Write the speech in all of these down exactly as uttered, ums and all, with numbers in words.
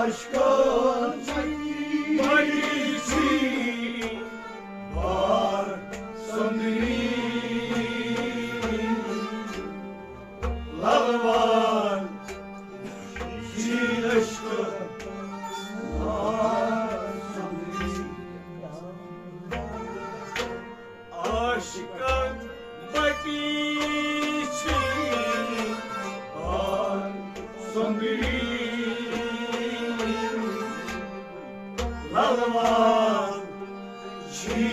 عشقن مٹی چھی بار سندری للوان چھی عشق بار سندری۔ عاشقن مٹی چھی بار سندری للوان چھی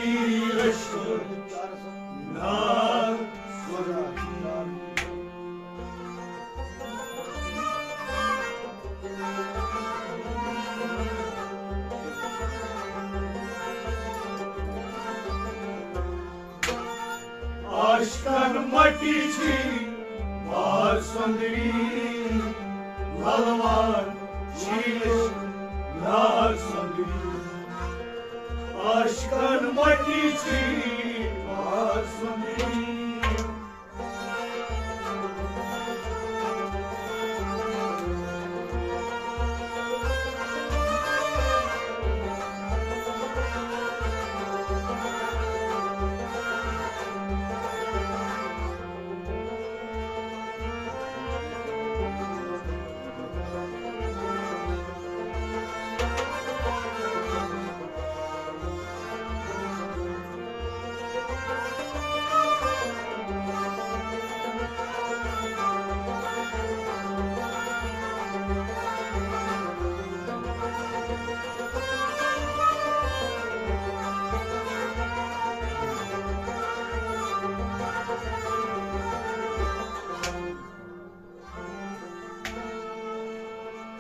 عشق نار سندری۔ عاشقن مٹی چھی بار سندری للوان چھی عشق نار سندری۔ عاشقن مٹی چھی بار سندری۔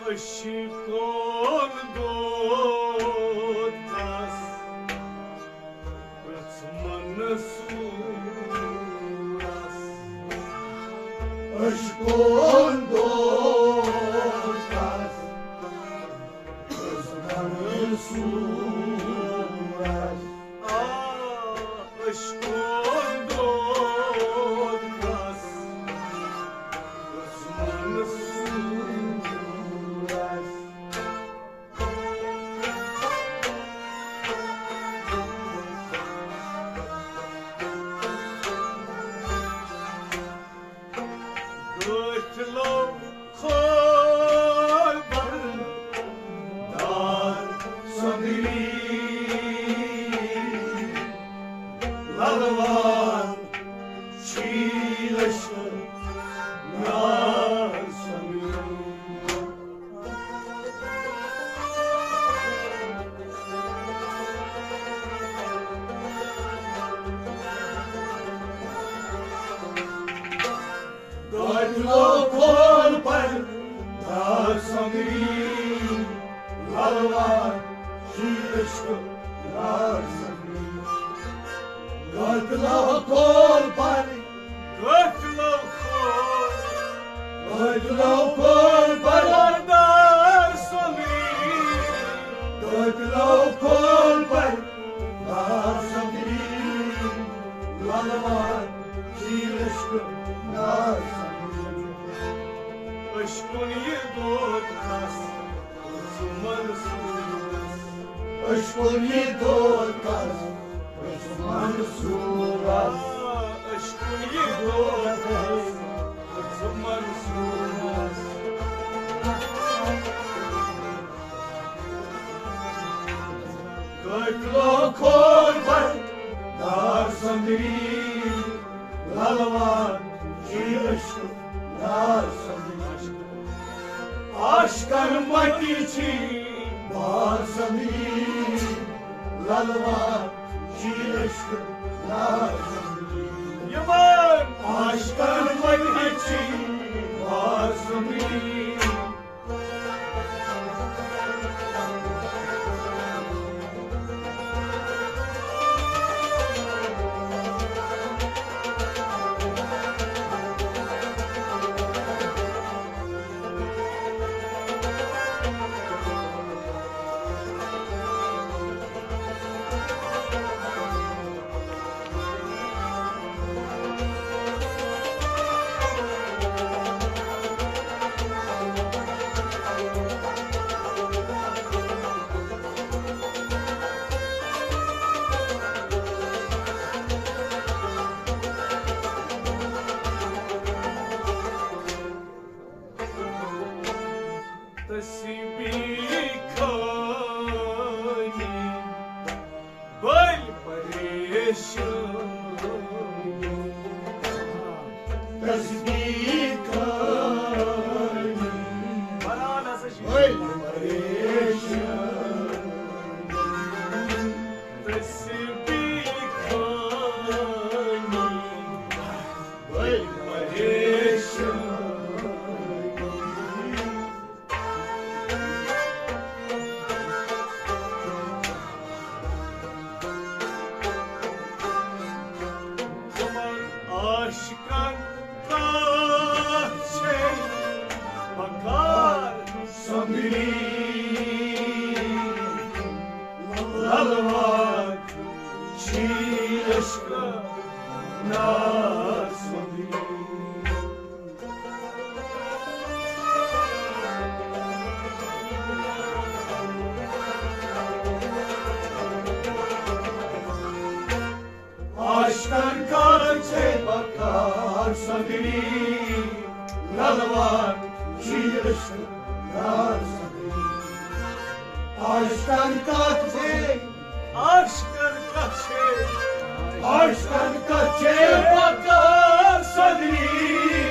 عشقن دود کس پرٛژھ منصورس۔ عشقن دود کس پرٛژھ منصورس۔ آ، عشقن دود کس پرٛژھ منصورس۔ قٲتلو کھول پردار سندری للوان چھی عشق نار سندری۔ قٲتلو کھول پردار سندری للوان چھی عشق نار سندری۔ قٲتلو کھول پر قٲتلو کھول قٲتلو کھول پر پردار سندری۔ قٲتلو کھول پر دار سندری للوان چھی عشق نار سندری۔ عشقن یہِ دود کس پرٛژھ منصورس۔ عشقن یہِ دود کس پرٛژھ منصورس۔ عشقن یہِ دود کس پرٛژھ منصورس۔ قٲتلو کھول پر دار سندری للوان چھی عشق نار سندری۔ عاشقن مٹی چھی بار سندری للوان چھی عشق نار سندری۔ یِمن عاشقن مٹی چھی بار سندری۔ تسبیح خٲلی بٔلۍ پریشٲنی۔ تسبیح خٲلی بٔلۍ پریشٲنی۔ تسبیح خٲلی بٔلۍ پریشٲنی۔ تِمن عاشقن کتھ چھے بکار سۄندری۔ للوار چھی عشق ناسۄندری۔ عاشقن کتھ چھے بکار سۄندری۔ للوار چھی عشق ناسۄندری۔ عاشقن کتھ چھے، عاشقن کتھ چھے، عاشقن کتھ چھے بکار سۄندری۔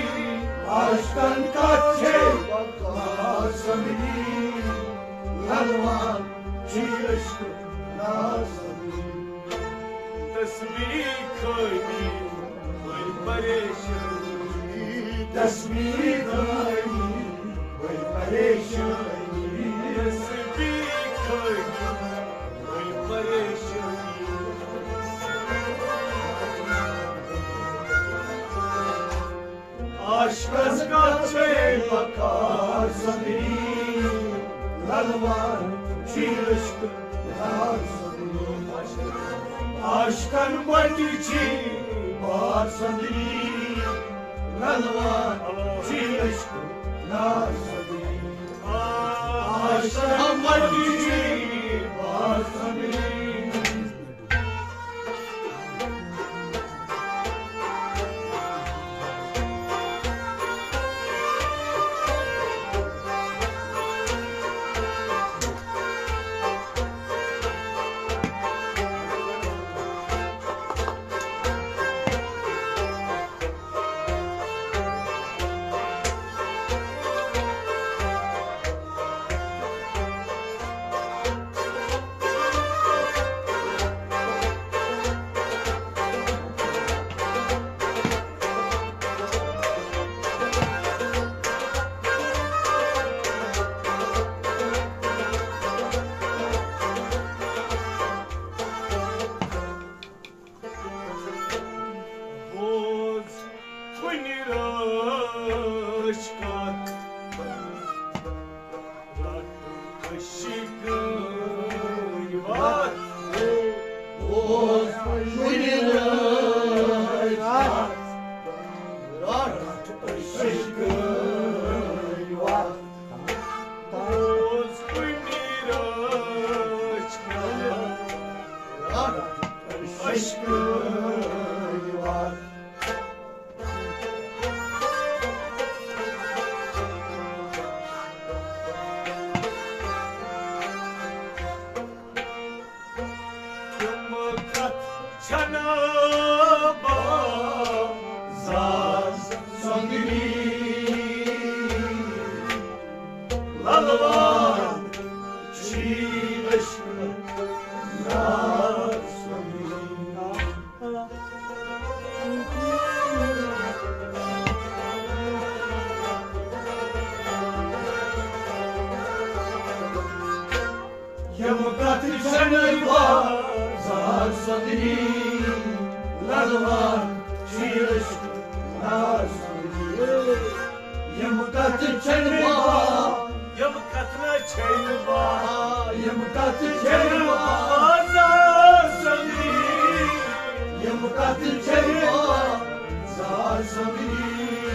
عاشقن کتھ چھے بکار سۄندری۔ للوار چھی عشق ناسۄندری۔ تسبیح خٲلی بٔلۍ پریشٲنی۔ تسبیح خٲلی بٔلۍ پریشٲنی۔ تسبیح خٲلی بٔلۍ پریشٲنی۔ عاشقس کتھ چھے بکار سۄندری۔ للوار چھی عشق ناسۄندری۔ عاشقن مٹی چھی بار سۄندری۔ للوار چھی عشق ناسۄندری۔ عاشقن مٹی چھی بار سۄندری۔ بوز کُنہِ رٲچھ کتھ، رٹھ عشقٕنۍ وتھ۔ بوز کُنہِ رٲچھ کتھ، رٹھ عشقٕنۍ وتھ۔ بوز کُنہِ رٲچھ کتھ، رٹھ عشقٕنۍ وتھ۔ تِم کتھ چھنہٕ بازار سۄندری۔ للوار چھی عشق ناسۄندری۔ یِم کتھ چھنہٕ بازار سۄندری۔ للوار چھی عشق ناسۄندری۔ یِم کتھ چھنہٕ بازار، یِم کتھ نہ چھنہٕ بازار، یِم کتھ چھنہٕ بازار سۄندری۔ یِم کتھ چھنہٕ بازار سۄندری۔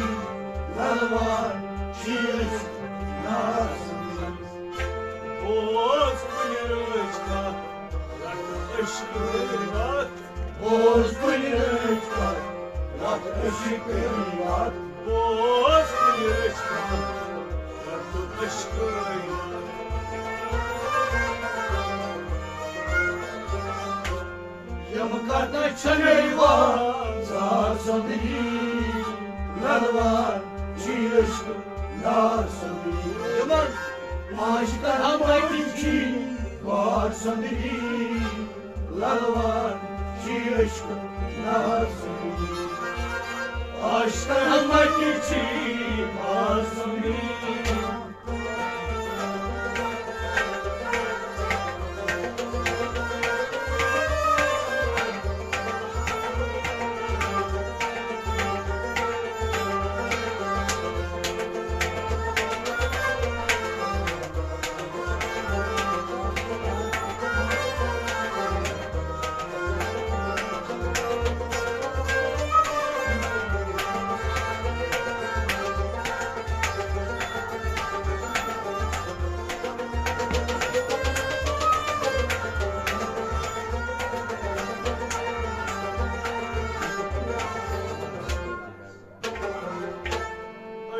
للوار چھی عشق ناسۄندری۔ بوز کُنہِ رٲچھ کتھ، رٹھ عشقٕنۍ وتھ۔ بوز کُنہِ رٲچھ کتھ، رٹھ عشقٕنۍ وتھ۔ بوز کُنہِ رٲچھ کتھ، رٹھ عشقٕنۍ کتھ چھنہٕ یِوان زار سۄندری، للوان چھی عشق نار سۄندری۔ یِمن عاشقن ہمکن چھی بار سۄندری، للوان چھی عشق نار سۄندری۔ عاشقن ہمکن چھی بار سۄندری۔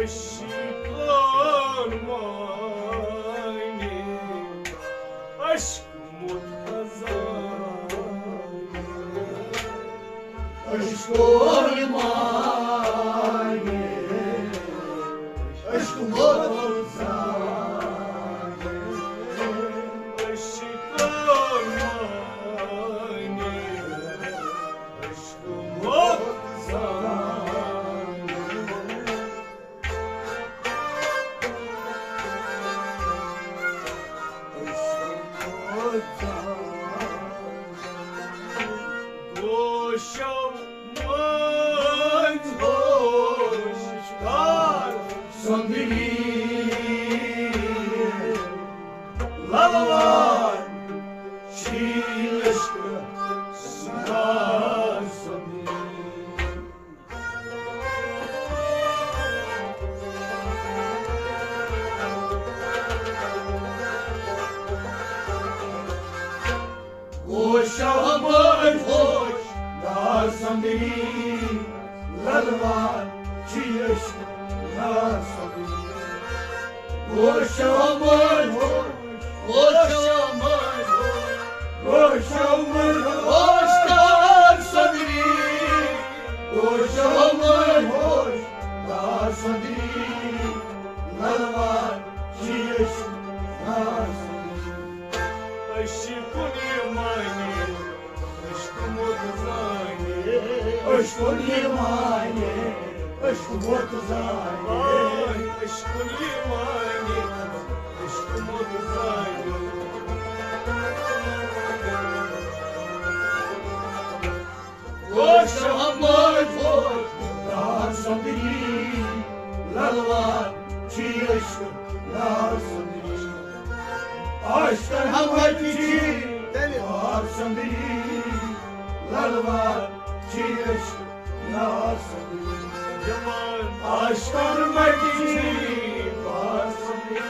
عشقان معنی، عشق متزانی۔ عشقان معنی، عشق متزانی۔ عشقان معنی، عشق متزانی۔ گوشو مٔنٛزۍ ہوش کار سۄندری، للوان چھی عشق سُنار سۄندری۔ گوشو مٔنٛزۍ ہوش دار سۄندری، للوان چھی عشق نار سۄندری۔ گوشو مٔنٛزۍ ہوش، گوشو مٔنٛزۍ ہوش، گوشو مٔنٛزۍ ہوش دار سۄندری۔ گوشو مٔنٛزۍ ہوش دار سۄندری، للوان چھی عشق نار سۄندری۔ عشقن یہِ معنی، عشق متزانی۔ عشقن یہِ معنی، عشق متزانی۔ آے، عشقن یہِ معنی، عشق متزانی۔ گوشو مٔنٛزۍ ہوش دار سۄندری، للوان چھی عشق نار سۄندری۔ عاشقن ہمکن چھی بار سۄندری، للوان چھی عشق نار سۄندری۔ عاشقن ہمکن چھی بار سۄندری۔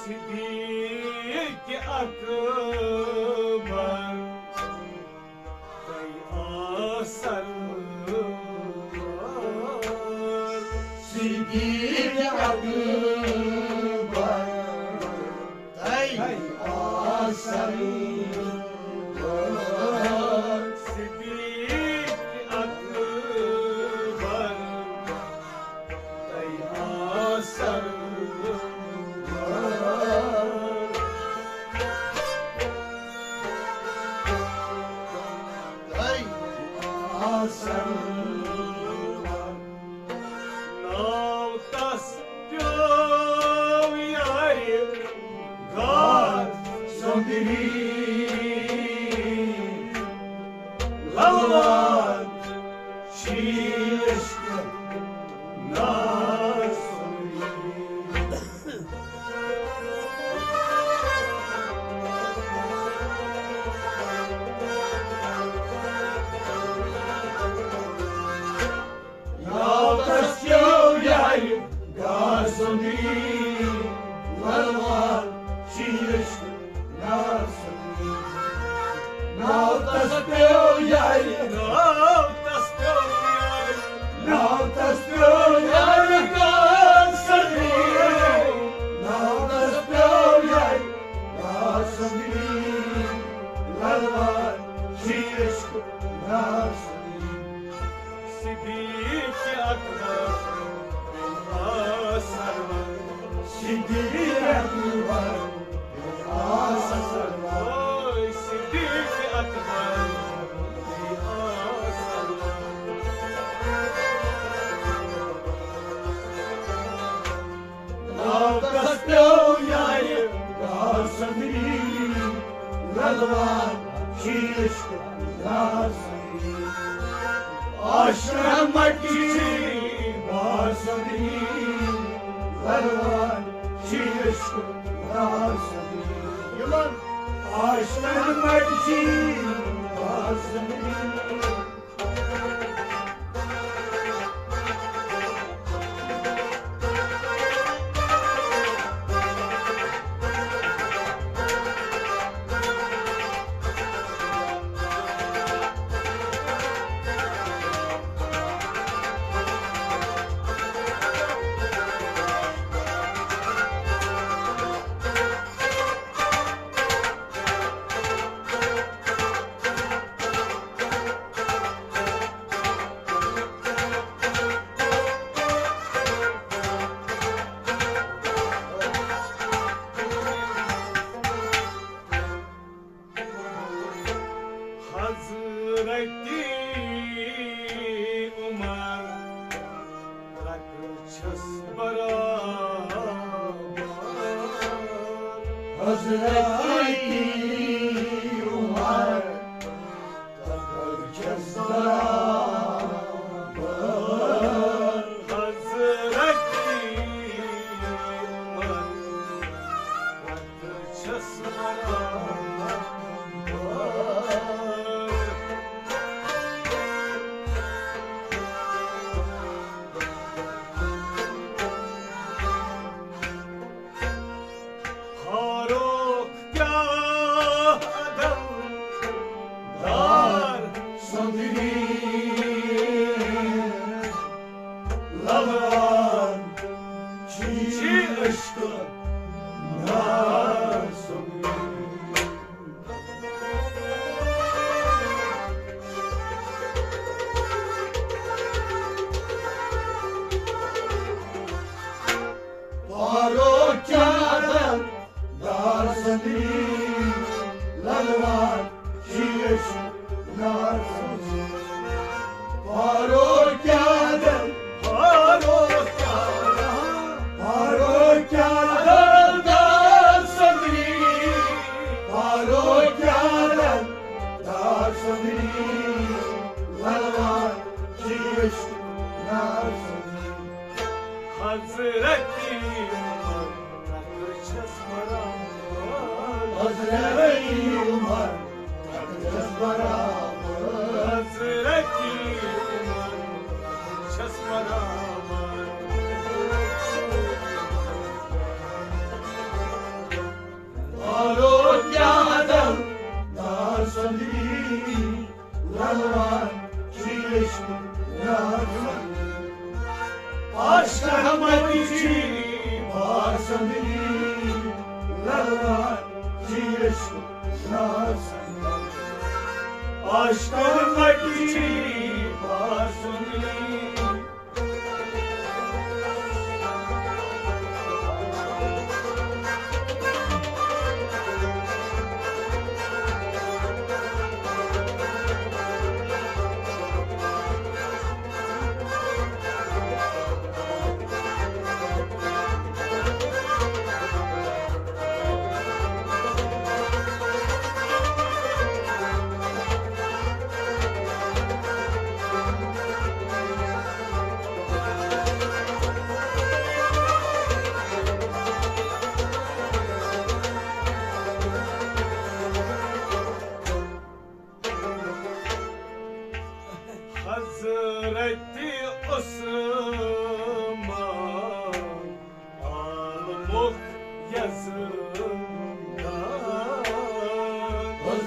صدیق اکبر، تۄہہِ آسن صدیق اکبر، تۄہہِ آسن صدیق اکبر، تۄہہِ آسن تۄہہِ آسن ناو تس پیوٚو یارِ گار سۄندری۔ آسنی، للوان شیش ناسنی۔ ناو تس پیو یاری، ناو تس پیو یاری، ناو تس پیو یاری گاسنی۔ ناو تس پیو یاری گاسنی، للوان شیش ناسنی۔ صدیق اکبر آ سرور، صدیق اکبر آ سرور، صدیق اکبر آ سرور۔ ناو تس پیو یارِ گاسنی، للوان شیش گاسنی۔ آشنا مٹی باسنی، للوان شیش گاسنی۔ یمن آشنا مٹی باسنی۔ حضرت عمر، لۄکٕٹ چھَس برابر۔ حضرت عمر، لۄکٕٹ چھَس برابر۔ حضرت عمر، لۄکٕٹ چھَس برابر۔ فاروق کیٛاہ عدل دار سندری، للوان چھی عشق نار سندری۔ فاروق کیٛاہ عدل دار سندری، للوان شیش نار سندری۔ فاروق کیٛاہ عدل، فاروق کیٛاہ عدل، فاروق کیٛاہ عدل دار سندری۔ فاروق کیٛاہ عدل دار سندری، للوان شیش نار سندری۔ حضرت عمر، لۄکٕٹ چھَس برابر۔ حضرت عمر، لۄکٕٹ چھَس برابر۔ حضرت عمر، لۄکٕٹ چھَس برابر۔ فاروق کیٛاہ عدل دار سندری، للوان شیش نار سندری۔ آشنا مٹی چھی بار سندری، للوان شیش نار سندری۔ آشنا مٹی چھی بار سندری۔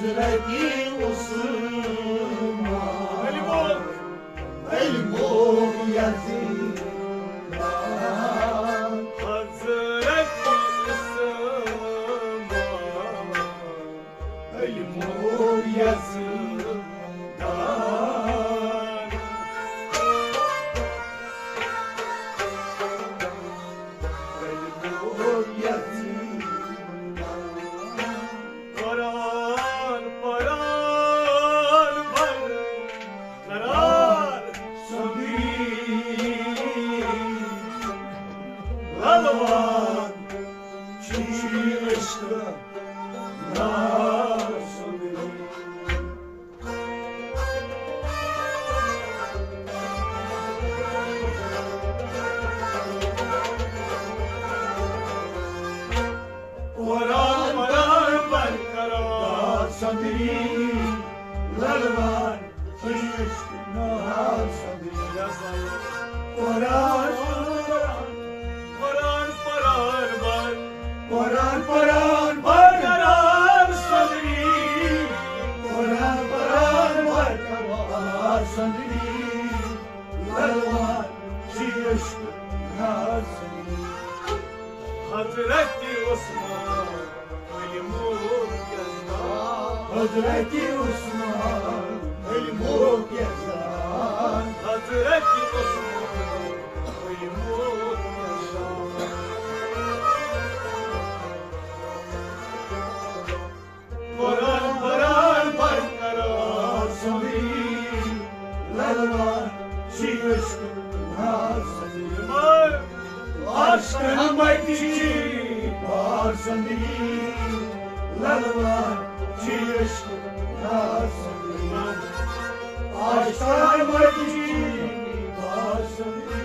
حضرت عثمان، علمو یزید، حضرت عثمان، علمو یزید۔ قرآن، قرآن بر قرار سندی، للوان چی عشق نار سندی۔ قرآن، قرآن بر قرار سندی، للوان چی عشق نار سندی۔ قرآن، قرآن، قرآن بر قرآن، قرآن بر قرار سندی، قرآن، قرآن بر قرار سندی، للوان چی عشق نار سندی۔ حضرت عثمان، علمو یزدان، حضرت عثمان، علمو یزدان، حضرت عثمان، علمو یزدان۔ قرآن، قرآن بر قرار سندی، للوان چی عشق نار سندی۔ عاشقان مٹی بار سندی، للوان چی عشق نار سندی۔ عاشقان مٹی بار سندی۔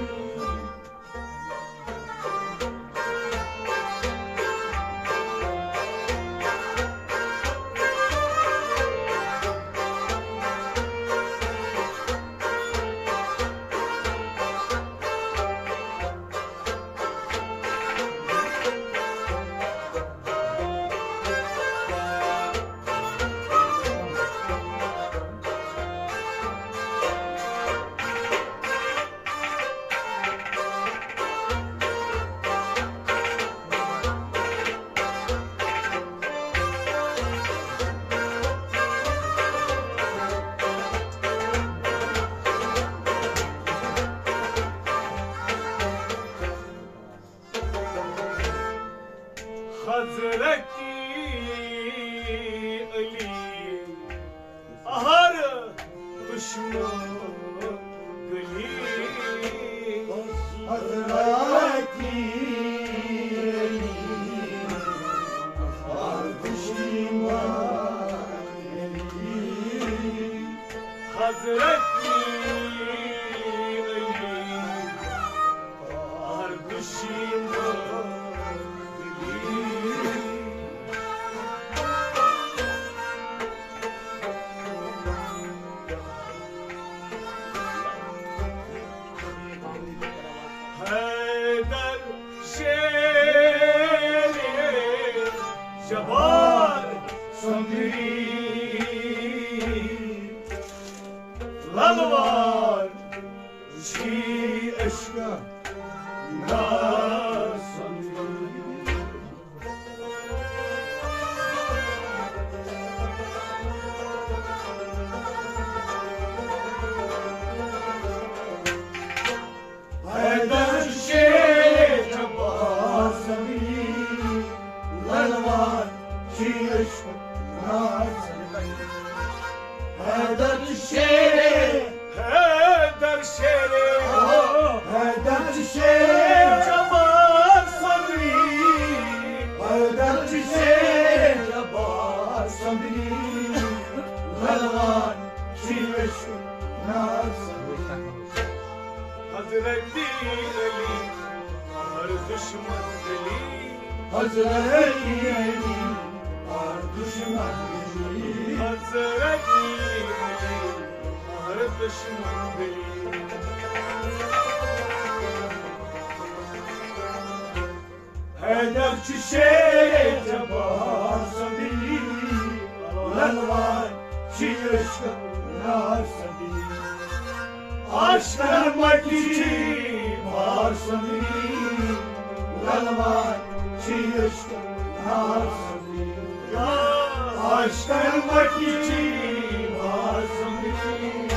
حضرت علی ہر دشمن گلی۔ حضرت علی ہر دشمن گلی۔ حضرت علی ہر دشمن گلی۔ حیدر شیر جبار سندی، للوان چی عشق نار سندی۔ حیدر شیر جبار سندی، للوان چی عشق نار سندی۔ حیدر شیر، حیدر شیر، حیدر شیر جبار سندی، حیدر شیر جبار سندی، للوان چی عشق نار سندی۔ حضرت علی ہر دشمن گلی۔ حضرت علی ہر دشمن گلی۔ حضرت علی ہر دشمن گلی۔ حیدر چھ شیر جبار سندی، للوان چی عشق نار سنگی۔ عاشقن مٹی چی بار سنگی۔ للوان چی عشق نار سنگی۔ عاشقن مٹی چی بار سنگی۔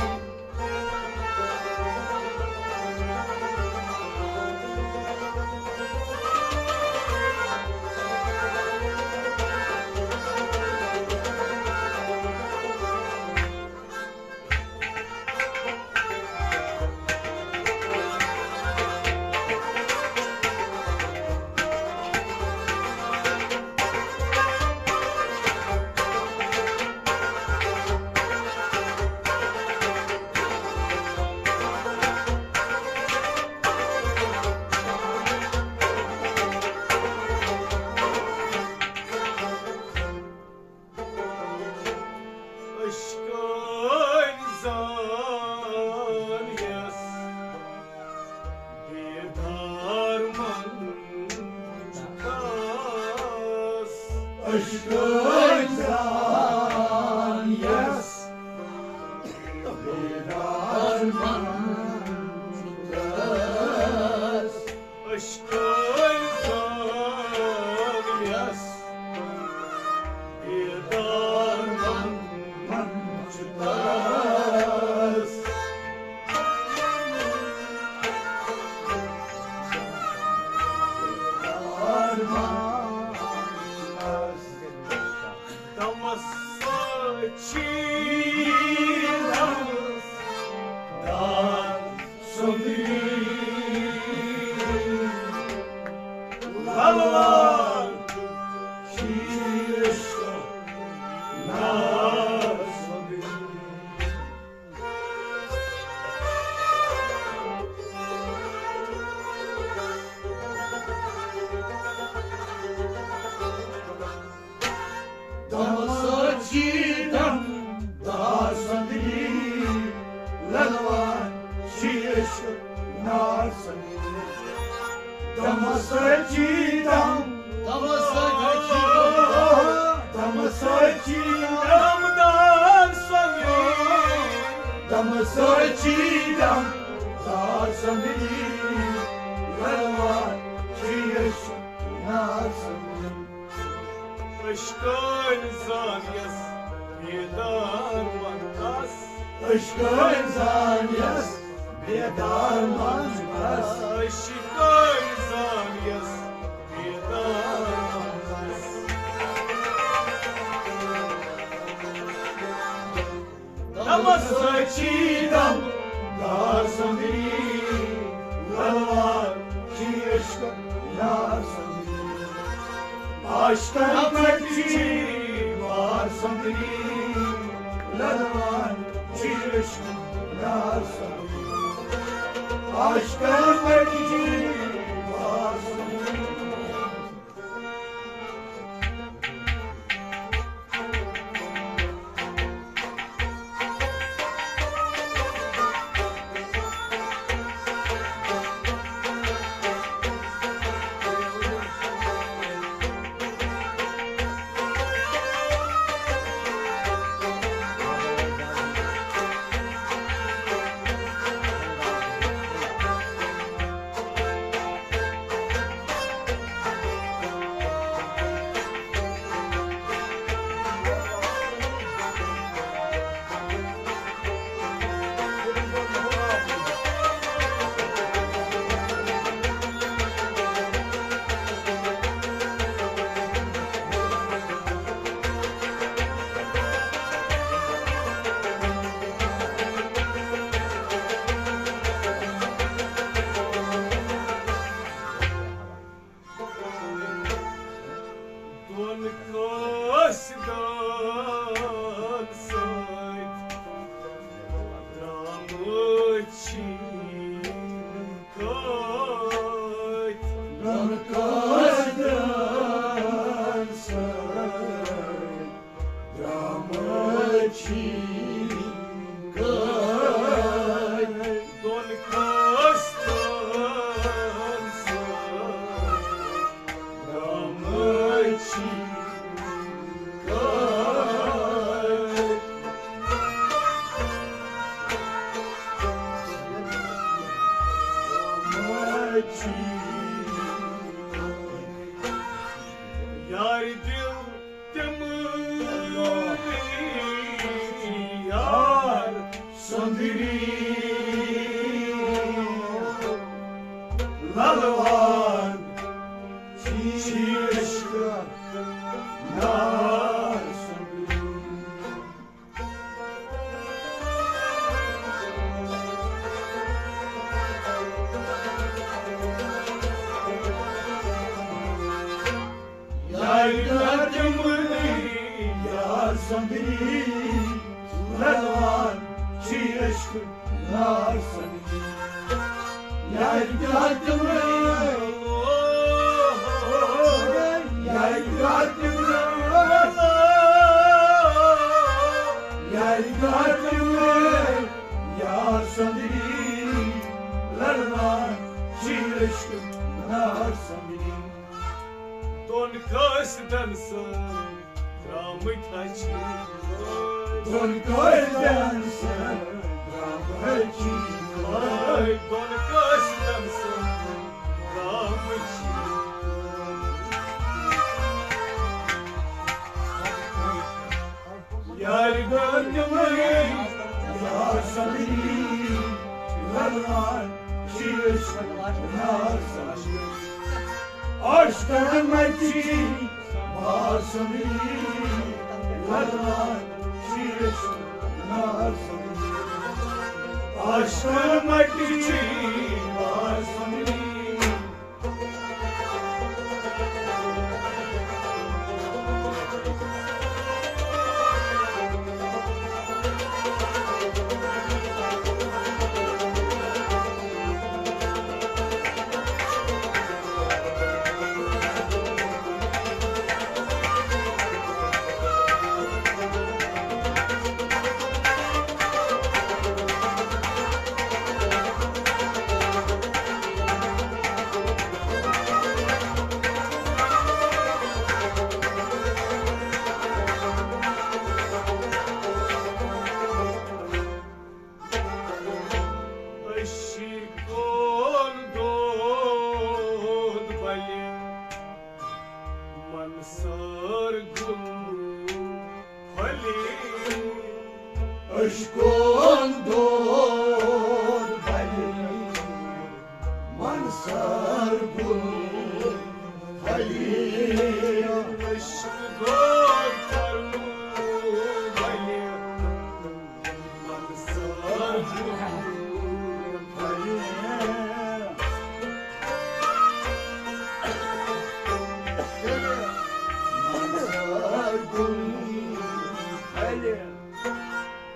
عشقن زان یس بیدار من چھُ کس۔ عشقن زان یس بیدار من چھُ کس۔ عشقن زان یس بیدار من چھُ تس۔ دمس چھی دمس دار سندری۔ للوان چی عشق نار سندری۔ دم سچی دم دار سندری۔ للوان چی عشق نار سندری۔ دم سچی دم دم سچی دم دم سچی دم دار سندری۔ دم سچی دم دار سندری۔ للوان چی عشق نار سندری۔ عشقن زان یس بیدار من کس۔ عشقن زان یس بیدار من کس۔ عشقن زان یس بیدار من کس۔ دمس سچی دم دار سندری۔ للوان چی عشق نار سندری۔ عاشقن مٹی چی بار سندری۔ للوان چی عشق نار سندری۔ عاشقن مٹی چی بار سندری۔ یار دِل تِمہٕ یار سۄنٛدری للوان چھی عشق نار سۄنٛدری۔ یار دِمہٕ یار سۄنٛدری للوان چھی عشق نار سۄنٛدری۔ یار دِمہٕ یار دِمہٕ یار دِمہٕ یار سۄنٛدری للوان چھی عشق نار سۄنٛدری۔ دۄن قٲصدن سۭتۍ درٛامٕتۍ حجی۔ دۄن قٲصدن سۭتۍ درٛامٕتۍ حجی۔ دۄن قٲصدن سۭتۍ درٛامٕتۍ حجی۔ یار دِمہٕ یار سۄنٛدری للوان چھی عشق نار سۄنٛدری۔ عاشقن مٹی بار سۄنٛدری للوان چھی عشق نار سۄنٛدری۔ عاشقن مٹی بار سۄنٛدری۔ عشقن دود بلہِ منصور گل پھلہِ۔ عشقن دود بلہِ منصور گل پھلہِ۔ عشق دود کرنو بلہِ منصور گل پھلہِ۔ منصور گل پھلہِ۔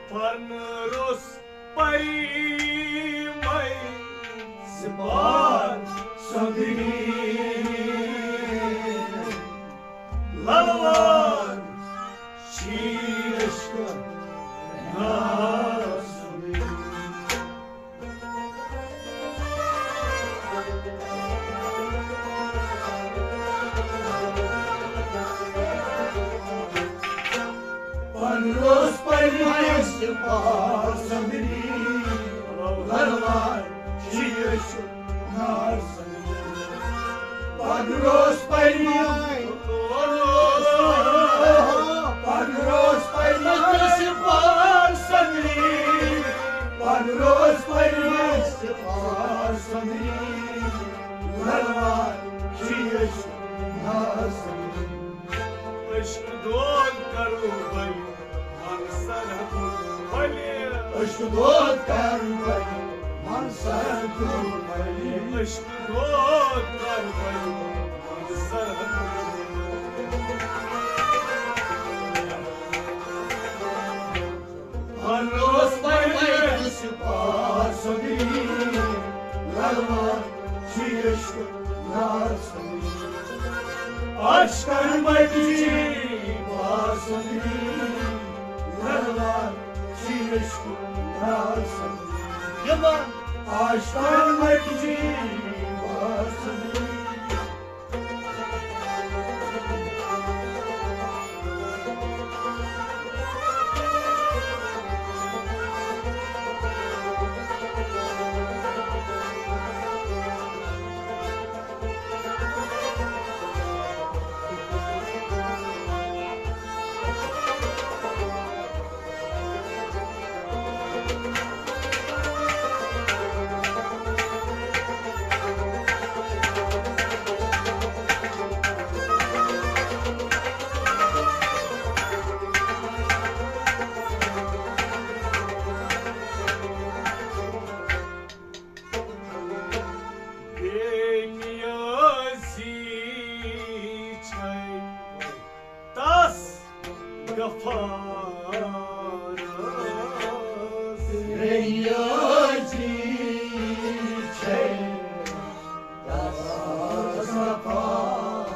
پرنہٕ روٚس پری مے سپار سۄنٛدری۔ للوان چھی عشق نار سۄنٛدری۔ پرنہٕ روٚس پری مے سپار سۄنٛدری۔ للوان چھی عشق نار سۄنٛدری۔ پرنہٕ روٚس پری مے، پرنہٕ روٚس پری مے سپار سۄنٛدری۔ پرنہٕ روٚس پری مے سپار سۄنٛدری۔ للوان چھی عشق نار سۄنٛدری۔ عشق دود کرو بھائی۔ منصور گل پھلہِ۔ عشق دود کر بھائی منصور گل پھلہِ۔ عشق دود کر بھائی منصور گل پھلہِ۔ پرنہٕ روٚس پری مے سپار سۄنٛدری۔ للوان چھی عشق نار سۄنٛدری۔ عاشقن مٹی بار سۄنٛدری۔ للوان چھی عشق نار سۄنٛدری۔ یِوان۔ عاشقن مٹی بار سۄنٛدری۔ بے نیازی چھے تس غفارس۔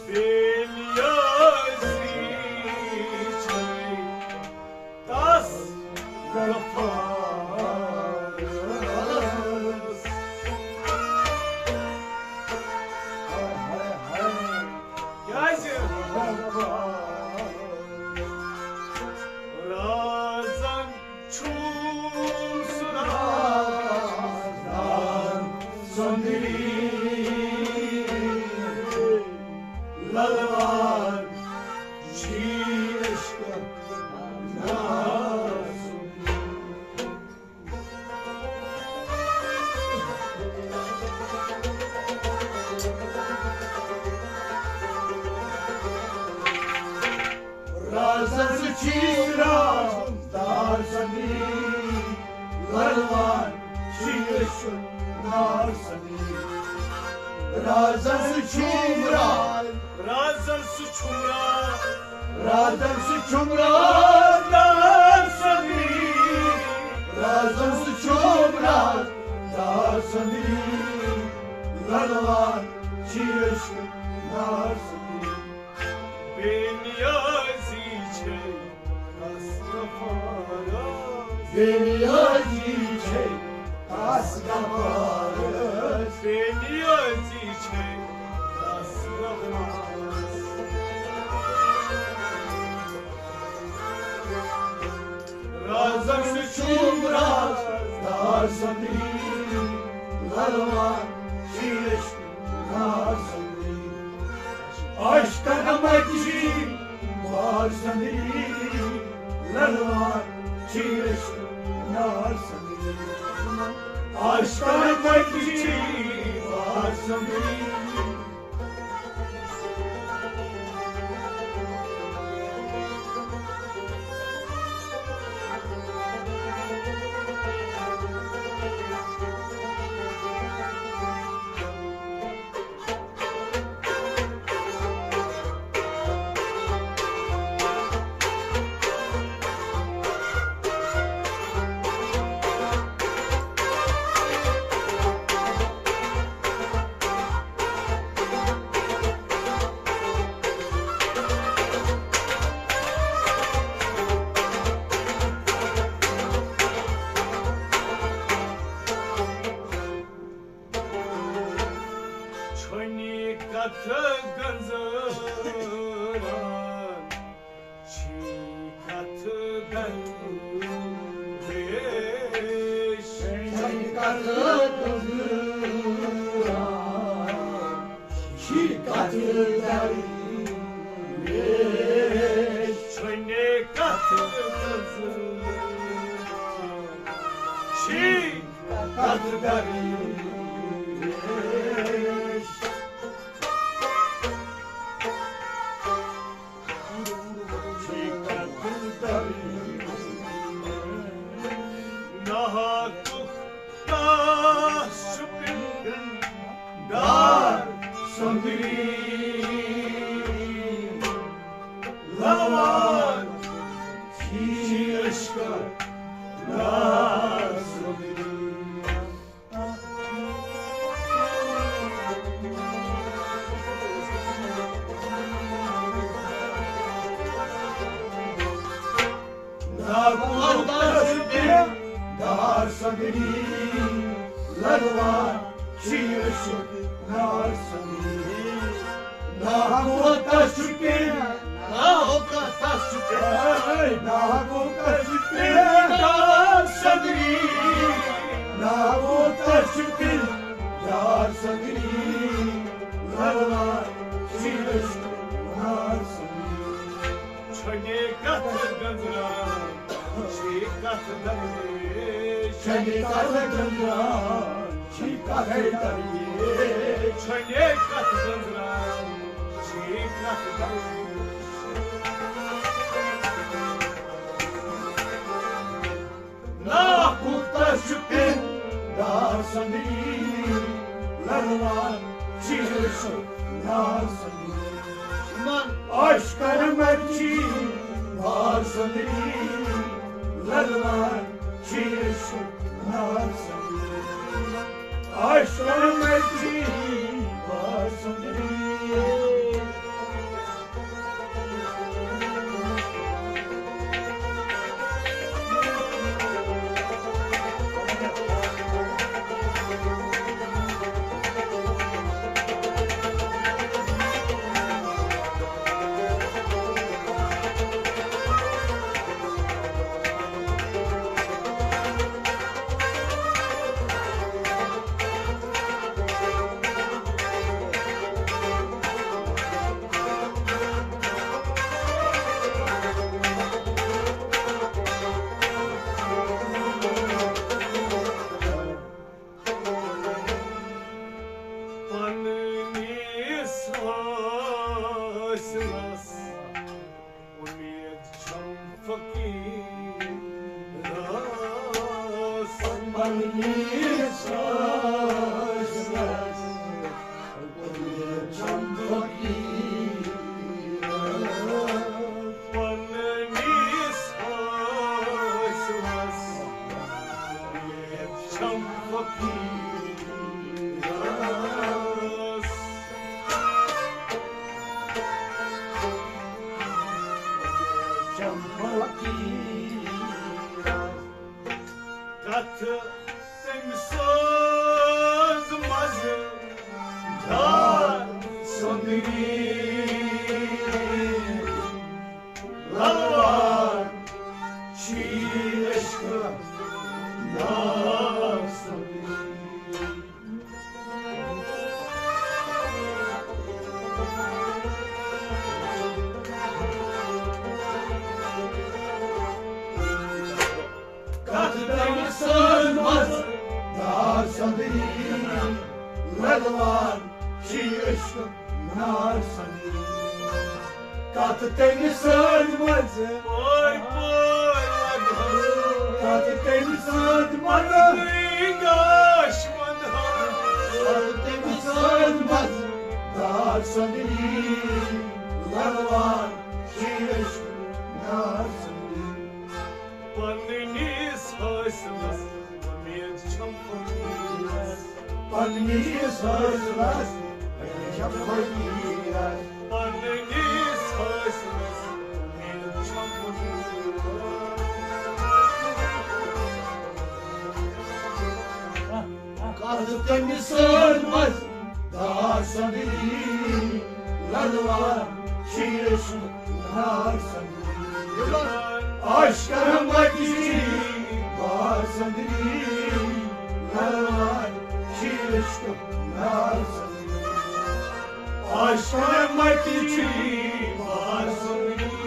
بے نیازی چھے تس غفارس۔ کیازِ؟ رازن چھُم سُہ راز، راز سُندری۔ للوان چھی عشق ناز۔ رازن سُہ چھی راز دار سنگی، للوان چھی عشق نار سنگی۔ رازن سُہ چھُم راز، رازن سُہ چھُم راز، رازن سُہ چھُم راز دار سنگی۔ رازن سُہ چھُم راز دار سنگی، للوان چھی عشق نار سنگی۔ بے نیازی چھے تس غفارس۔ بے نیازی چھے تس غفارس۔ بے نیازی چھے تس غفارس۔ رازن سُہ چھُم راز دار سنگی، للوان چھی عشق نار سنگی۔ عاشقن مچی بار سنگی، للوان چھی عشق نار سنگی۔ عاشقن مچی بار سنگی۔ چھۄنہِ کتھٕ گنزران، چھی کتھٕ درویش۔ چھۄنہِ کتھٕ گنزران، چھی کتھٕ درویش۔ چھۄنہِ کتھٕ گنزران، چھی کتھٕ درویش۔ چھی کتھٕ درویش۔ ناحقُک تاس چھُ پِنڈار سنگری۔ لوان چھی عشق نار سنگری۔ ناگو تس پہ دار سگری، لگوان چھی عشق نار سگری۔ ناگو تس پہ، ناگو تس پہ، ناگو تس پہ دار سگری، ناگو تس پہ دار سگری، لگوان چھی عشق نار سگری۔ چھنے کتھ گنزران، چھی کتھ درویش۔ چھنے کتھ گنزران، چھی کتھ درویش۔ چھنے کتھ گنزران، چھی کتھ درویش۔ ناکو تس پہ دار سگری، لگوان چیٖرِش نار سنگی۔ عشقن مچی بار سنگی۔ للوار چیٖرِش نار سنگی۔ عشقن مچی بار سنگی۔ پننِس حٲصلس اُمید چھم فقیرس۔ پننِس حٲصلس اُمید چھم فقیرس۔ پننِس حٲصلس اُمید چھم فقیرس۔ کتھ تٔمۍ سٕنٛز مزٕ دار سۄندری۔ للوار چھی عشق نار سۄندری۔ کتھ تٔمۍ سٕنٛز مزٕ دار سۄندری۔ للوار چھی عشق نار سۄندری۔ کتھ تٔمۍ سٕنٛز مزٕ۔ پٲرۍ پٲرۍ ودان۔ کتھ تٔمۍ سٕنٛز مزٕ۔ نٔے گاش ودان۔ کتھ تٔمۍ سٕنٛز مزٕ دار سۄندری۔ للوار چھی عشق نار سۄندری۔ پننِس حٲصلس اُمید چھم فقیرس۔ پننِس حٲصلس اُمید چھم فقیرس۔ پننِس حٲصلس اُمید چھم فقیرس۔ کتھ تٔمۍ سٕنٛز مزٕ دار سۄندری۔ للوار چھی عشق نار سۄندری۔ عشق رحمتی بار سۄندری۔ للوار چھی عشق نار سۄندری۔ عشق رحمتی بار سۄندری۔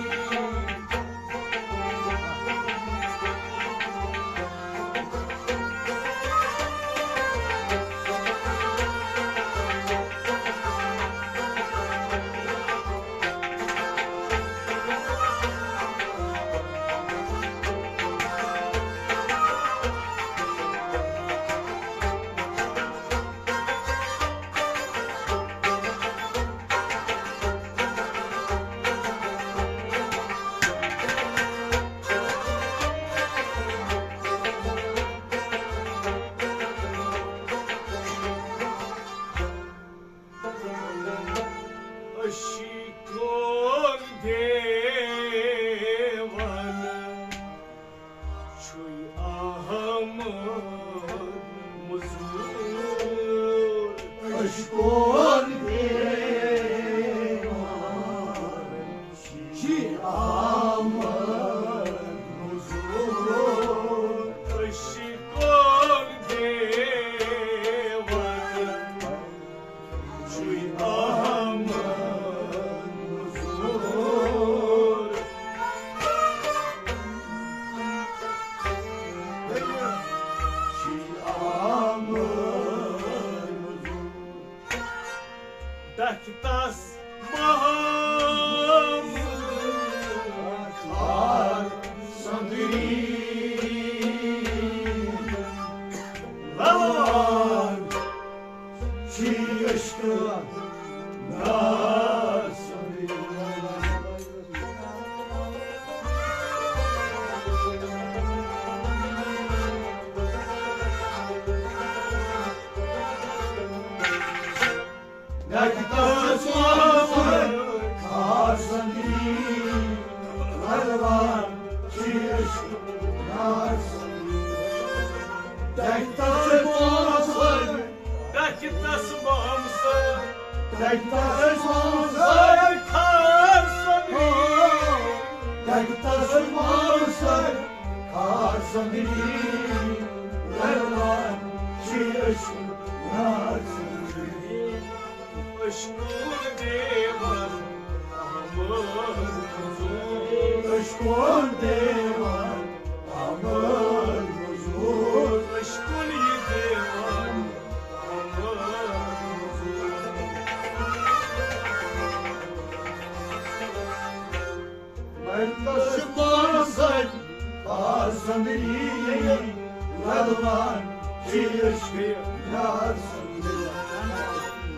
عشقن دیوانہٕ چھُے احمد مزور۔ عشقن دیوانہٕ چھُے احمد مزور۔ عشقن دیوانہٕ چھُے احمد مزور۔ چھُے احمد مزور۔ ڈکھِ تس محمد خار سۄندری۔ للوار چھُے عشق ناز۔ ڈاکٹر محمد خاصمی، ولوان چھ عشق ناز۔ Doctor Mohammad, doctor Mohammad, doctor Mohammad Khasmi, doctor Mohammad Khasmi, ولوان چھ عشق ناز۔ عشقُن دیوان احمد حضور۔ عشقُن دیوان احمد حضور۔ عشقُن یہِ دیوان احمد حضور۔ مےٚ تہِ چھُ پانَس سۭتۍ آسنٛدری، لَلوان چھِ عشقِ یار سُنٛد۔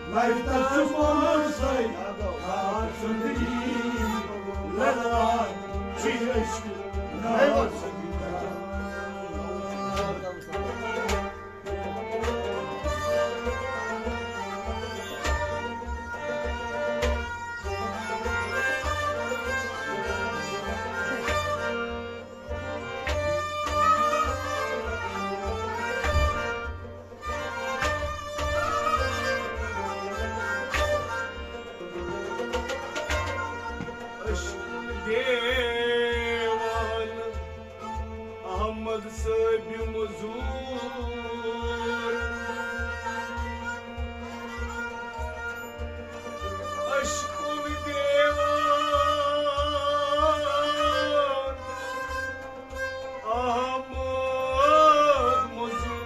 مےٚ تہِ چھُ پانَس سۭتۍ آسنٛدری، لَلوان چھِ عشقِ یار سُنٛد۔ عشق دیوان احمد صٲبِ مٔزوٗر۔ عشقُن دیوان احمد مٔزوٗر۔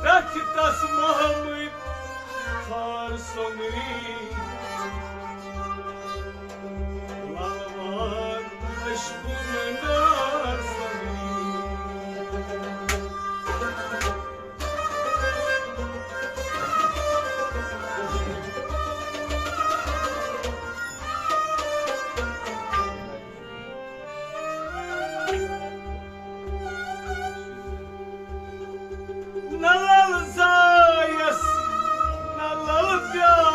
ڈاکٹر محمد خار سۄنٛگری، لالوان عشقُن نار سۄنٛگری۔ نہ لل زایس، نہ لل بیایس،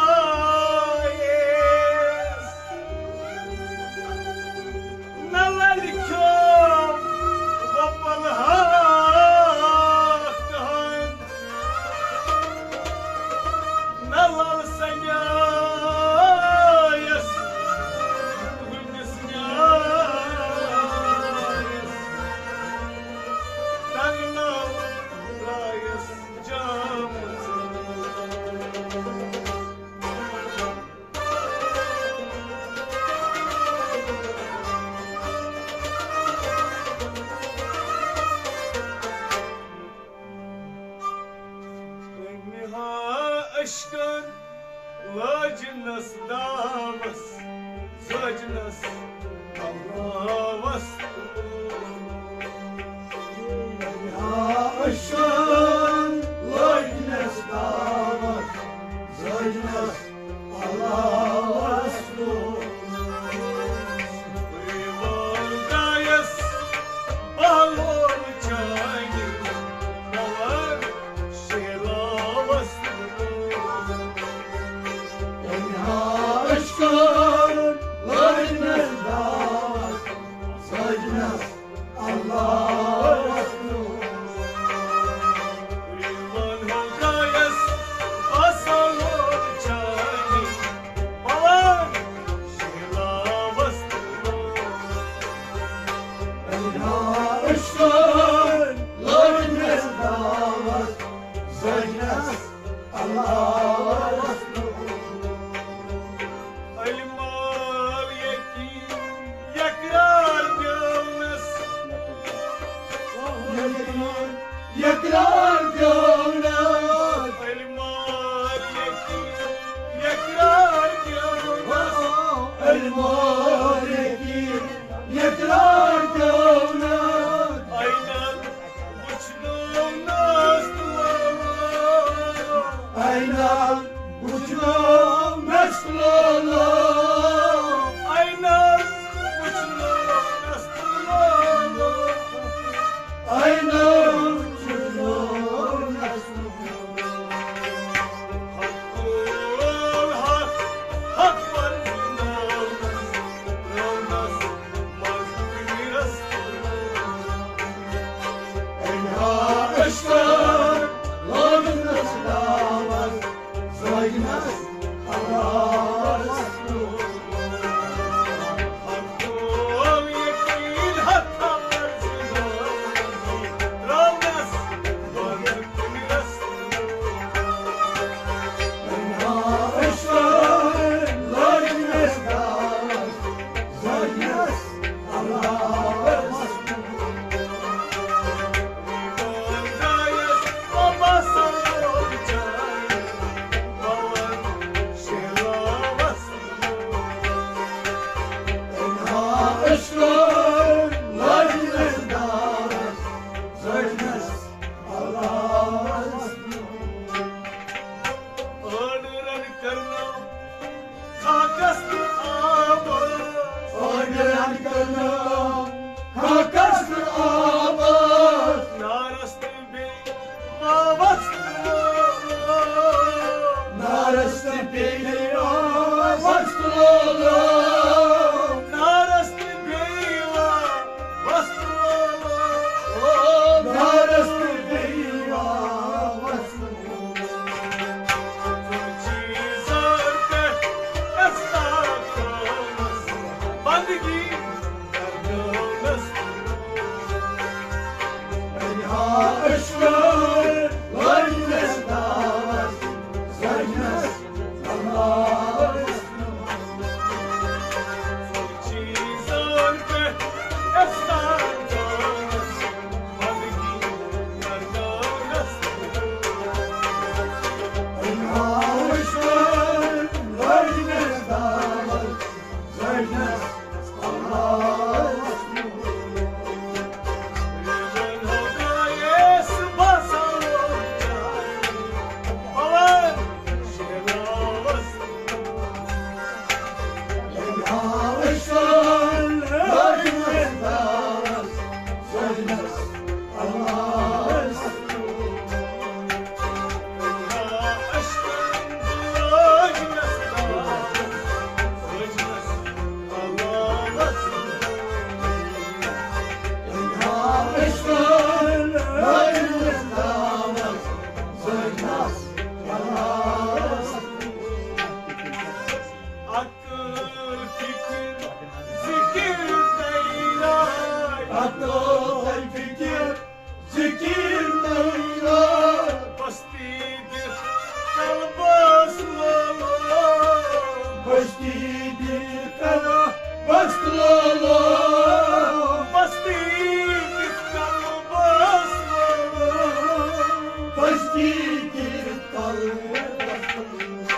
نہ لل کھیو وپل ہاکھ تہن۔ نہ لل سنیایس، ہُنٛدِس نیایس، تنگ ناو درایس جام۔ أمۍ ہا عشقن لٲجنس داوس، زٲجنس داوس۔ أمۍ ہا عشقن لٲجنس داوس، زٲجنس أڑرن کرنو خاکس تہٕ آبس۔ أڑرن کرنو خاکس تہٕ آبس۔ نارس تہٕ بیٚیہِ واوس تہٕ لولو۔ نارس تہٕ بیٚیہِ واوس تہٕ لولو۔ نارس تہٕ بیٚیہِ واوس تہٕ لولو۔ نارس تہٕ بیٚیہِ واوس تہٕ لولو۔ چیٖزن پٮ۪ٹھ استاد تھٲومٕژ بندگی کرنٲونس۔ عشقن لٲجنس دعوت، سجنس اللہ۔ چیٖزن پٮ۪ٹھ استاد تھٲومٕژ بندگی کرنٲونس۔ عقل، فکر، ذکر، تیرا۔ عقل، فکر، ذکر، تیرا۔ پستی دِتھ قلبس لولو۔ پستی دِتھ قلبس لولو۔ پستی دِتھ قلبس لولو۔ پستی دِتھ قلبس لولو۔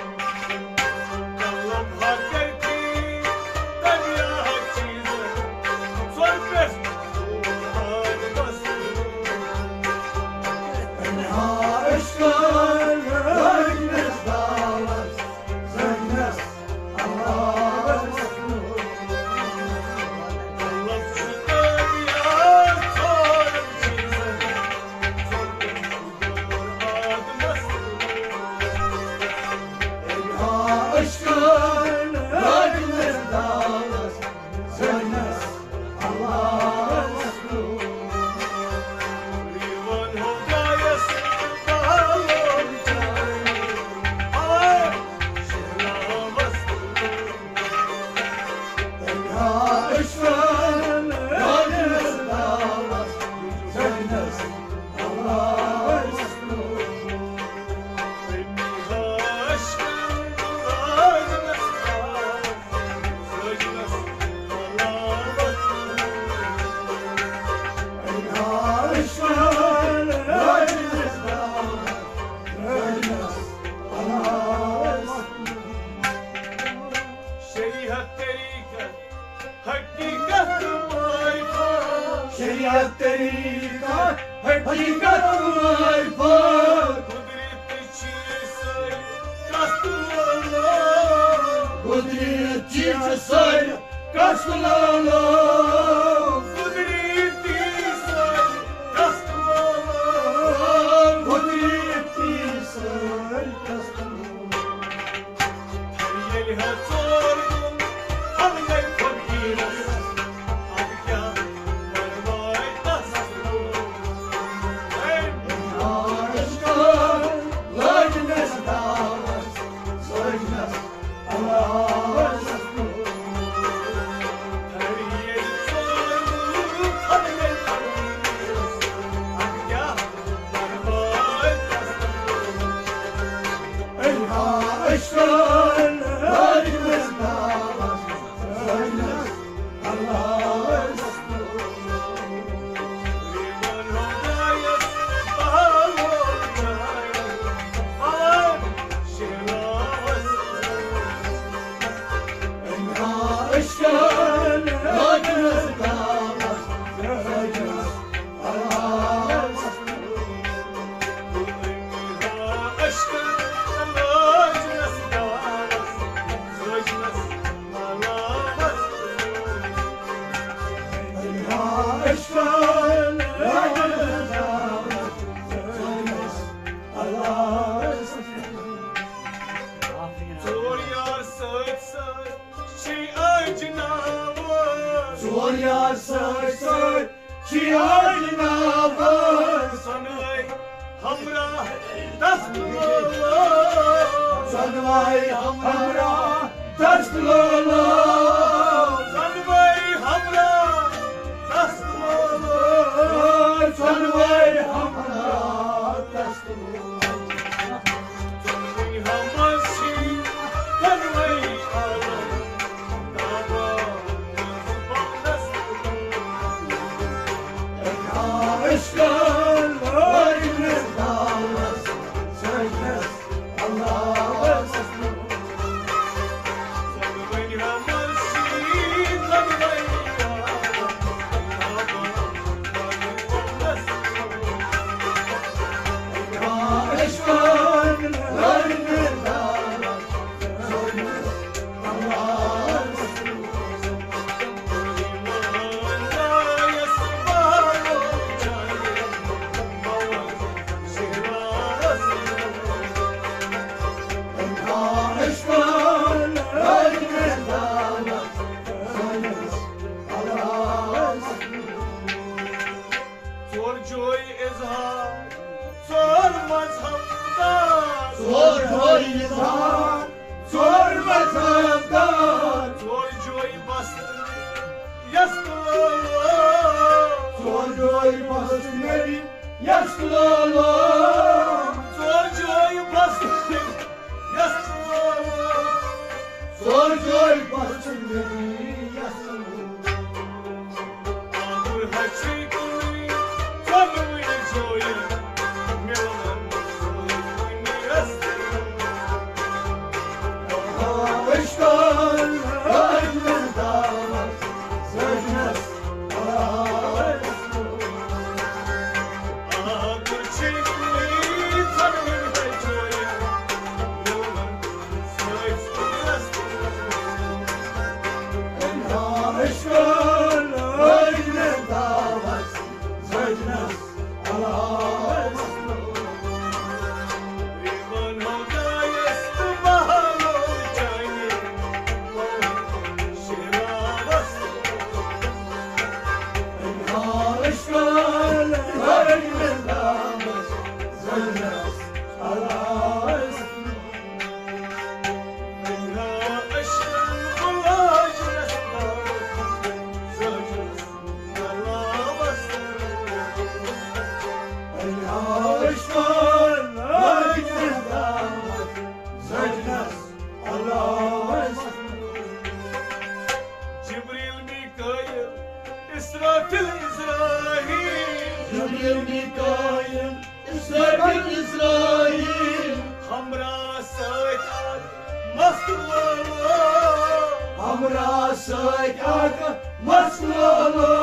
شریعت طریقت حقیقت معرفت۔ شریعت طریقت حقیقت معرفت۔ قدرت چھی سٲنۍ کتھ لولو۔ قدرت چھی سٲنۍ کتھ لولو۔ قدرت چھی سٲنۍ کتھ لولو۔ قدرت چھی سٲنۍ کتھ لولو۔ ییٚلہِ ہا ژور گوٚو، پھۄلہٕ گٔے فقیٖرس، اَدٕ کیٛاہ پرواے تس گوٚو؟ ہے! لٲج مےٚ دعوت، لٲج مےٚ علاوس۔ ہے! ییٚلہِ ژور یار سۭتۍ سۭتۍ چھِ اجناوان۔ ژور یار سۭتۍ سۭتۍ چھِ اجناوان۔ ژۄنوَے ہمراہ دست لولو۔ ژۄنوَے ہمراہ دست لولو۔ ژۄنوَے ہمراہ دست لولو۔ ژۄنوَے ہمراہ دست لولو۔ ژۄنوَے ہمراہ چھِ، ژۄنوَے عالم۔ ژور جوے اظہار، ژور مذہب دار۔ ژور جوے اظہار، ژور مذہب دار۔ ژور جوے بس یس لولو۔ ژور جوے بس یس لولو۔ ژور جوے بس یس لولو۔ ژور جوے بس یس لولو۔ جبریل میکائیل اسرافیل عزرائیل۔ جبریل میکائیل اسرافیل عزرائیل۔ ہمراہ سۭتۍ آے مست لولو۔ ہمراہ سۭتۍ آے مست لولو۔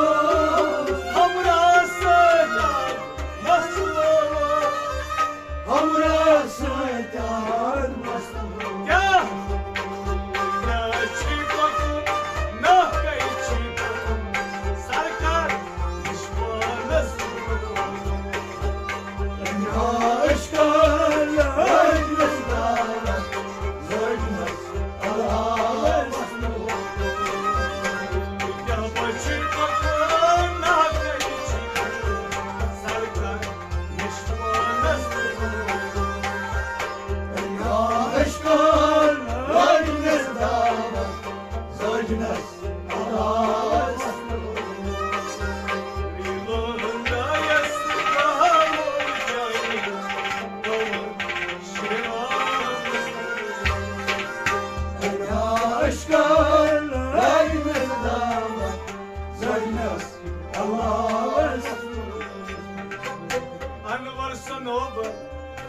ہمراہ سۭتۍ آے مست لولو۔ ہمراہ سۭتۍ آے مست لولو۔ کیٛاہ؟ کیٛاہ چھُے پکُن؟ ناکے چھُے پکُن۔ سرکار نِش پانس۔ انور سنوبر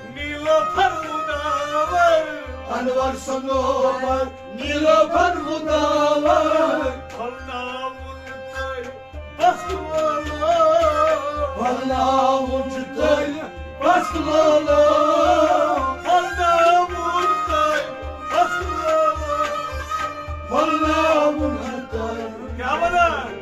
نیلوفر مداور۔ انور سنوبر نیلوفر مداور۔ پھۄلناوُن تٔلۍ پست لولو۔ پھۄلناوُن چھُ تٔلۍ پست لولو۔ پھۄلناوُن تٔلۍ پست لولو۔ پھۄلناوُن چھُ تٔلۍ۔ کیٛاہ وَنان؟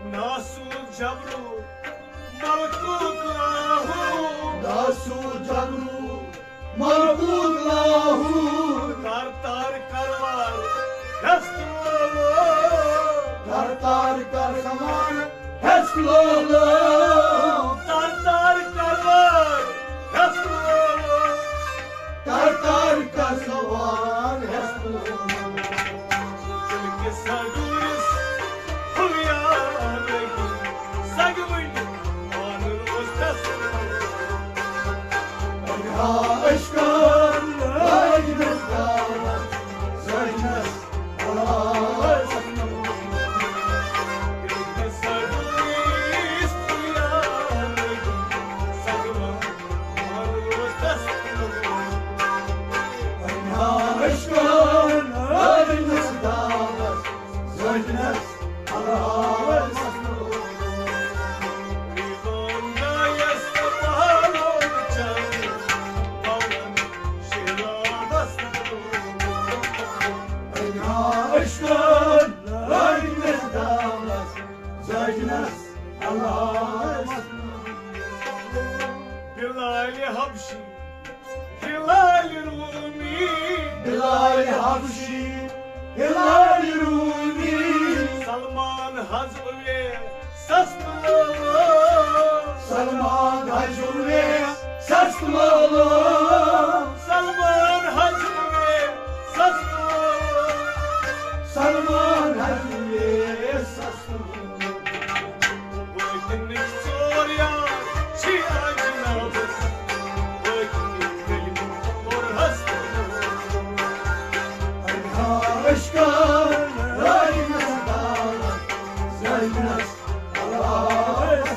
ناسوت جبروت ملکوت لاہوت۔ ناسوت جبروت ملکوت لاہوت۔ تر تر کروار ہست لولو۔ تر تر کروار ہست لولو۔ تر تر کروار ہست لولو۔ تر تر کروار ہست لولو۔ تِلکہِ سگوٗرِس ہُویار لٔگۍ سگوٕنۍ پانہٕ روزتس۔ پنہا عشقن لٲگۍ مےٚ دعوت، زٲجنس علاوس۔ تِلکہِ سگوٗرِس ہُویار لٔگۍ سگوٕنۍ پانہٕ روزتس۔ پنہا عشقن لٲگۍ مےٚ دعوت، زٲجنس علاوس۔ ریٖزان گایس تہٕ پہلو چاوِ پاون شیرابس۔ پنہا عشقن لٲگۍ مےٚ دعوت، زٲجنس علاوس۔ بلال حبشی، ہلال رومی۔ بلال حبشی، ہلال رومی۔ سلمان حض اویس سست لولو۔ سلمان حض اویس سست لولو۔ سلمان حض اویس سست لولو۔ سلمان حض اویس سست لولو۔ وٲتِنٕکۍ ژور یار چھِ اجنابس، وٲتِنٕکۍ کٔلمہٕ کوٚرہس۔ پنہا عشقن لٲگۍ مےٚ دعوت، زٲجنس علاوس۔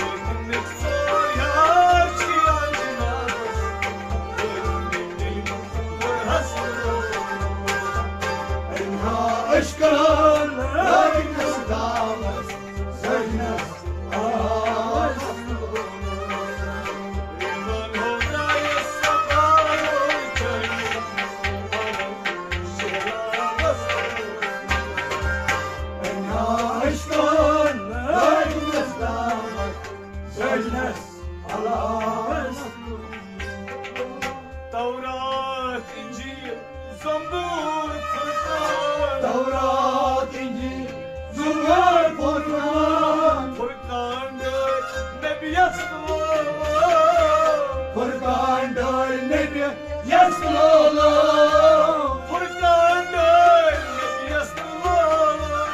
وٲتِنٕکۍ ژور یار چھِ اجنابس، وٲتِنٕکۍ کٔلمہٕ کوٚرہس۔ پنہا عشقن لٲگۍ مےٚ دعوت، زٲجنس علاوس۔ پنہا عشقن لٲگۍ مےٚ دعوت، زٲجنس علاوس۔ تورات، انجیل، زبور، فرقان۔ تورات، انجیل، زبور، فرقان۔ فرقان ڈٲلۍ نبیَس لولو۔ فرقان ڈٲلۍ نبیَس لولو۔ فرقان ڈٲلۍ نبیَس لولو۔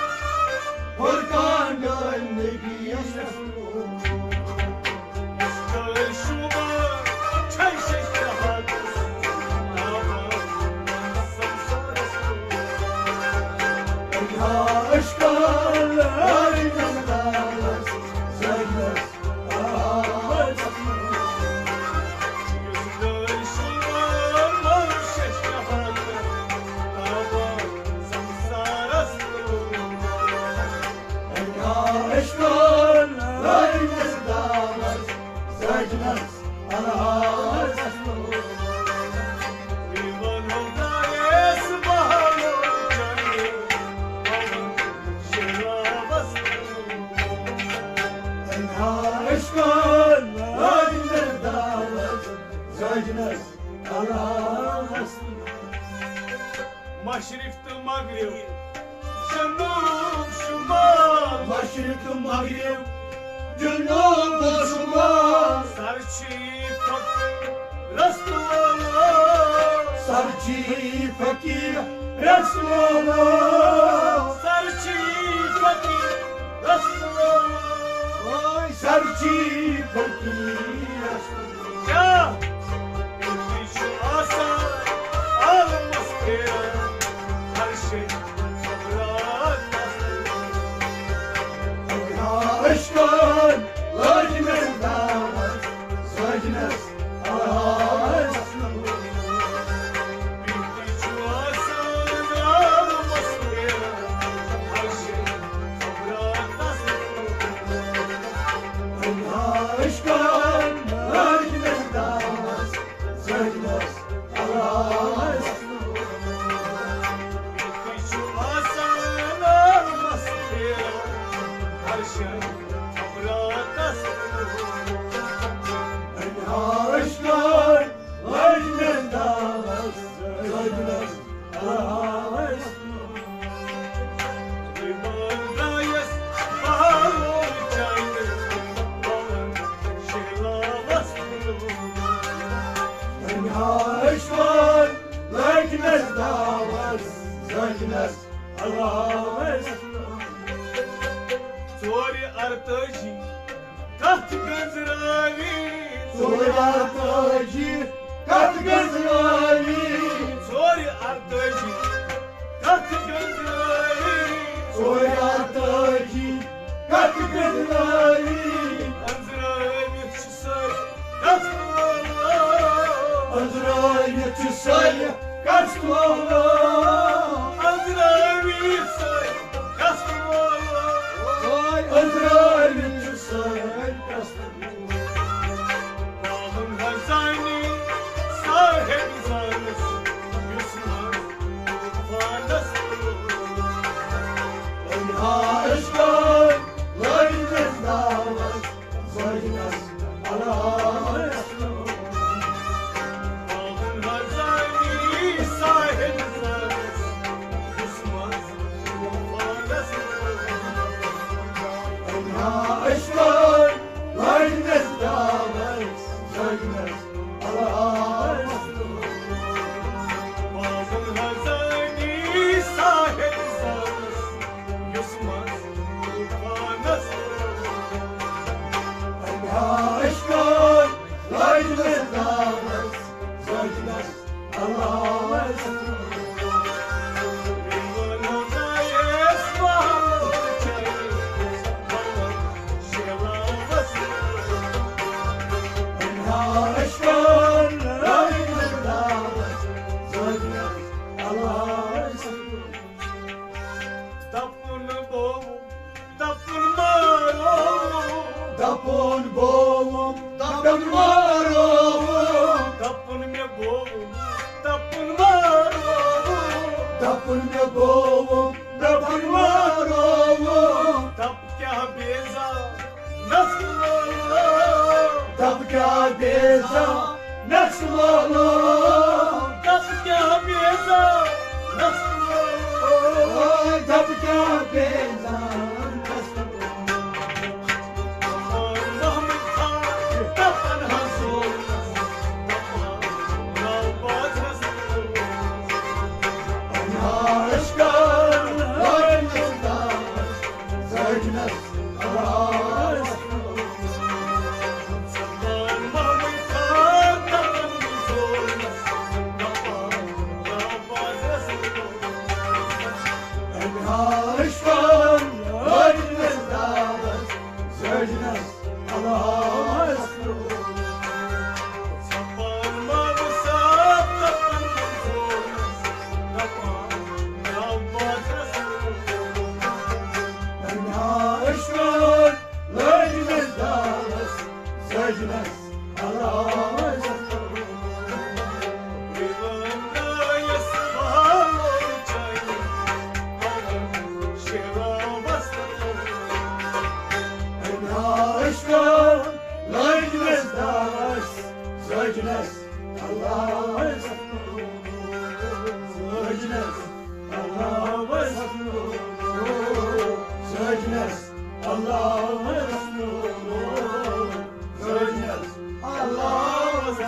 فرقان ڈٲلۍ نبیَس لولو۔ مشرق تہٕ مغرب، جنوب شمال۔ مشرق تہٕ مغرب، جنوب و شمال۔ سر چھی فقیر رسول۔ سر چھی فقیر رسول۔ سر چھی فقیر رسول۔ اوے سر چھی فقیر رسول۔ کیٛاہ؟ ییٚتی چھُ آسان عالمس پھیران، عرشِ صبراتس۔ عشقن لٲج مےٚ دعوت، سجنس آس۔ ییٚتی چھُ آسان عالمس پھیران، عرشِ صبراتس۔ عشقن لٲج عشقن لٲگنس داوس، زٲجنس علاوس۔ ژورِ ارتٲجی کتھ گٔنزراوی۔ ژورِ ارتٲجی کتھ گٔنزراوی۔ ژورِ ارتٲجی کتھ گٔنزراوی۔ ژورِ ارتٲجی کتھ گٔنزراوی۔ أنزرٲوِتھ چھِ سٲری کتھ وٲلۍ۔ أنزرٲوِتھ چھِ سٲری کتھ وٲلۍ۔ أنزرٲوِتھ سٲری کتھ وٲلۍ۔ أنزرٲوِتھ چھِ سٲری کتھ وٲلۍ۔ باغن ہزانی صاحب زانس، یُس منٛز پانس أنہا عشقن لٲگنس داوس، زٲجنس علاوس۔ باغن ہزانی صاحب زانس، یُس منٛز پانس أنہا عشقن لٲگنس داوس، زٲجنس علاوس۔ باغن ہزانی صاحب زانس، یُس منٛز پانس أنہا عشقن لٲگنس داوس، زٲجنس علاوس۔ أنہا عشقن لٲگنس داوس، زٲجنس علاوس۔ دپُن بوو، دپُن مارو۔ دپُن بوو، دپُن مارو۔ دپُن مےٚ بوو، دپُن مارو۔ دپُن مےٚ بوو، دپُن مارو۔ دپ کیٛاہ بیزا نسلو۔ دپ کیٛاہ بیزا نسلو۔ دپ کیٛاہ بیزا نسلو۔ دپ کیٛاہ بیزا نسلو۔ محمد خان دپن حضور، دپن ناو بازرس۔ أنہا عشقن لٲگنس داوس، زٲجنس علاوس۔ أنہا عشقن لٲگنس داوس، زٲجنس علاوس۔ أنہا عشقن لٲگنس داوس، زٲجنس علاوس۔ أنہا عشقن لٲگنس داوس، زٲجنس علاوس۔ زٲجنس علاوس۔ زٲجنس علاوس۔ زٲجنس علاوس۔